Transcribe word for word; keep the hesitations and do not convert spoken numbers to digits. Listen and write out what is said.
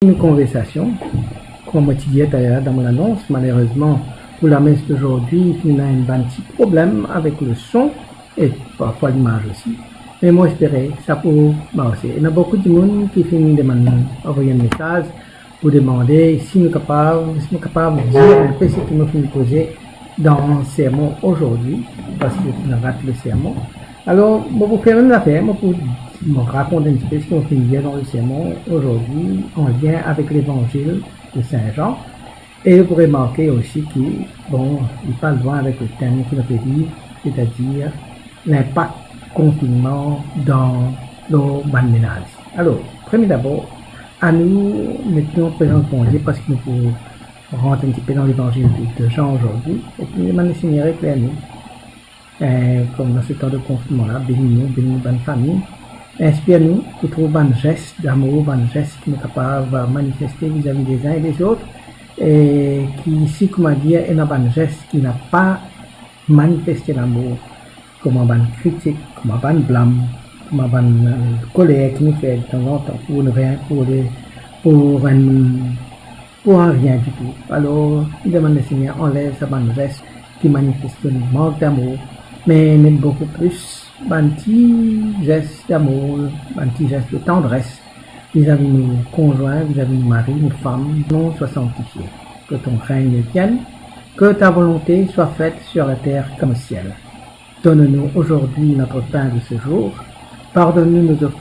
nou konversasion. Kouma mo ti dir taler dan mo lanons, malerezman, pou lames dozordi, finn ena enn bann ti problem avek le son e parfwa limaz osi. Me mo espere sa pou marse. Ena boukou dimoun ki finn demann, anvoy enn mesaz pou demande si nou kapav, si nou kapav dir enpe seki nou finn koze dan sermon ozordi, parski finn rat le sermon. Alor, mo pou fer mem zafer, mo pou, mo rakont enn tipe seki mo finn dir dan le sermon ozordi, an lien avek Levanzil de Sin Zan. E ou pou remarke osi ki, bon, li pa lwin avek le tem ki nou pe viv, setadir linpak konfinnman dan, lor bann menaz. Alor, premie dabor, anou met nou prezans Bondie, parski nou pou rant enn tipe dan Levanzil de, de Zan ozordi, e pou demann Lesegner ekler nou. Eh, kouma dan se tan de konfinnman la, beni nou, beni nou bann fami, inspir nou pou trouv bann zes damour, bann zes ki nou kapav manifeste vizavi lezin e lezot, e ki si, kouma dir, ena bann zes ki napa manifeste lamour, kouma bann kritik, kouma bann blam, kouma bann, eh, koler ki nou fer detanzantan pou nou re-, pou le, pou enn, pou rien ditou. Alor, nou demann Lesegner anlev sa bann zes ki manifeste mank damour, me met boukou plis bann ti zes damour, bann ti zes de tandres vizavi nou konzwin, vizavi nou mari, nou fam. Nom soit sanctifié, que ton règne vienne, que ta volonté soit faite sur la terre comme au ciel. Donne-nous aujourd'hui notre pain de ce jour. Pardonne-nous nos offenses,